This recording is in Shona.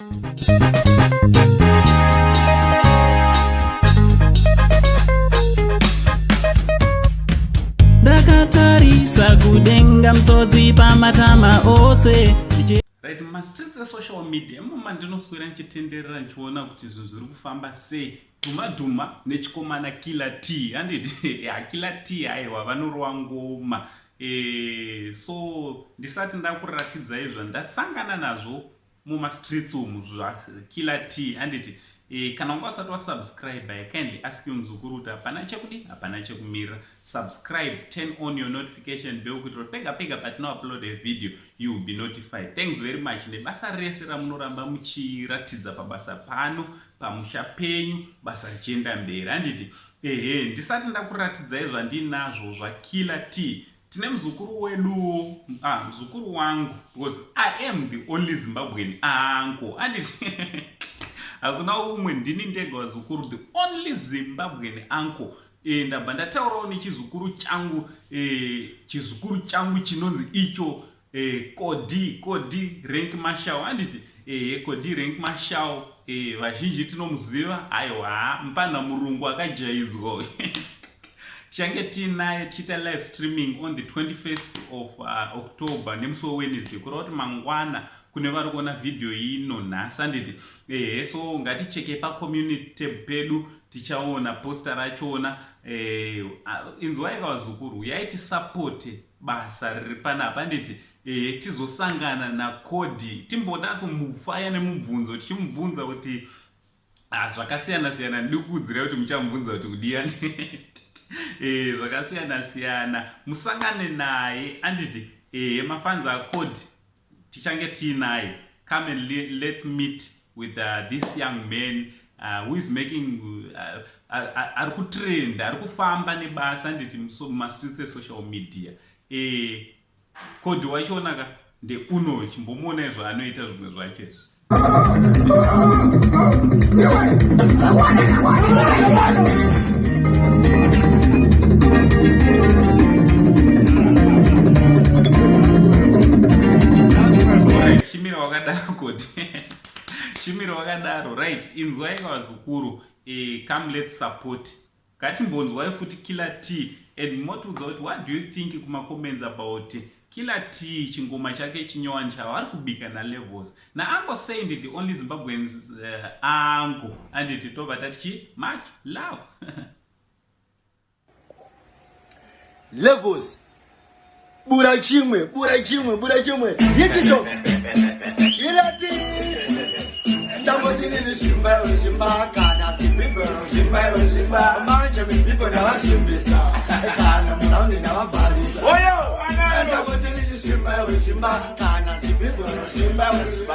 Ndakatarisa kudenga mtsodzi pamatama ose. Right, mumastreets esocial media imo mandinoswera ndichitenderera ndichiona kuti zvinhu zviri kufamba sei. Dhuma dhuma nechikomana Killer T handiti? Ya, Killer T aiwa vanorova ngoma. So ndisati ndakuratidzai zvandasangana nazvo mumastreets umu zvaKiller T handiti? Kana wanga usati wasubscribe, I kindly ask you muzukuru kuti hapana chekudi, hapana chekumira. Subscribe, turn on your notification bell kuitira kuti pega pega patinoupload a video you will be notified. Thanks very much nebasa rese ramunoramba muchiratidza pabasa pano pamusha penyu, basa richienda mberi handiti? Ehe, ndisati ndakuratidzai zvandinazvo zvaKiller T, tine muzukuru weduwo, muzukuru wangu, because I am the only Zimbabwean uncle handiti? Hakuna umwe, ndini ndega wazukuru, the only Zimbabwean uncle. Ndabva ndataurawo nechizukuru changu, chizukuru changu chinonzi icho Kodi Rank Marshal handiti? Kodi Rank Marshal, vazhinji tinomuziva. Aiwa, mupana murungu akajaidzwa. Tichange tiinaye tichiita live streaming on the 21st of October nemusi weWednesday, kureva kuti mangwana kune vari kuona vhidhiyo ino nhasi handiti? Ehe, so ngaticheke pacommunity tab pedu, tichaona poster rachona. Inzwai kavazukuru, uyai tisapote basa riri panapa handiti? Ehe, tizosangana naKodi timbonatso mufaya nemubvunzo, tichimubvunza kuti zvakasiyana siyana. Ndikuudzirai kuti muchamubvunza kuti kudii zvakasiyana siyana. Musangane naye anditi? Ehe, mafans aKodi, tichange tiinaye. Come and let's meet with this young man who is making ari kutrend, ari kufamba nebasa anditi, mumastreets esocial media. Kodi wachionaka ndeuno, chimbomuonai zvaanoita zvimwe zvacho izvi. Alright, chimira wakadaro Kodi, chimira wakadaro. Right, inzwai vazukuru, come let's support. Ngatimbonzwai futi Killer T and motiudza kuti what do you think kumacomments about Killer T, chingoma chake chinyowani chavo ari kubika naLevels naUncle Saint, the only Zimbabweans uncle anditi? Tobva tati chi much love. Levels, bura chimwe, bura chimwe, bura chimwe yikicho ilati ndambotini shimba shimba kana simbibero shimba shimba manje mibibho ndavashimbisa kana muraundi ndavabvarisa oyo ndambotini shimba shimba kana simbibero shimba shimba.